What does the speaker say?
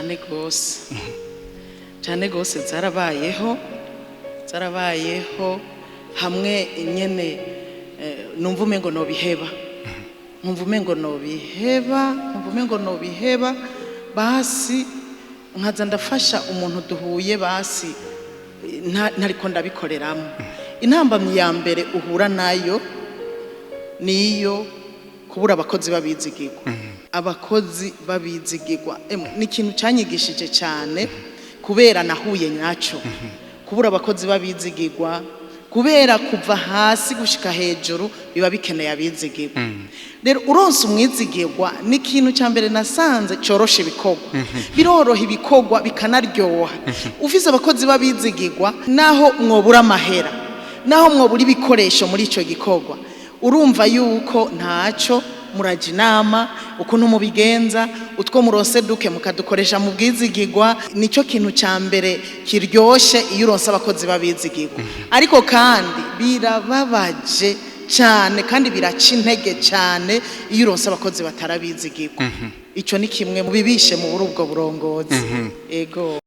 Cyane gose, cyane gose, zarabayeho, zarabayeho. Hamwe nyene numva umengo nobiheba, nkumva umengo nobiheba, nkumva umengo nobiheba, basi nkaza ndafasha umuntu duhuye, basi ntariko ndabikoreramo. Intambamyi ya mbere uhura nayo niyo kubura abakozi b'abizigirwa. Abakozi b'abizigirwa, emwe, ni ikintu cyanyigishije cyane kubera nahuye nacyo. Kubura abakozi b'abizigirwa, kubera kuva hasi gushika hejuru biba bikeneye abizigirwa. Rero uronse umwizigirwa, ni ikintu cya mbere nasanze cyorosha ibikorwa, biroroha ibikorwa bikanaryoha. Ufise abakozi b'abizigirwa, naho mwobura amahera, naho mwobura ibikoresho muri icyo gikorwa, urumva yuko ntacyo murajya inama ukuntu mubigenza, utwo muronse duke mukadukoresha mu bwizigirwa. Nicyo kintu cya mbere kiryoshe iyo uronse abakozi b'abizigirwa. Ariko kandi birababaje cyane kandi biraca intege cyane iyo uronse abakozi batarabizigirwa. Icyo ni kimwe mu bibishe mu buri ubwo burongozi. Ego.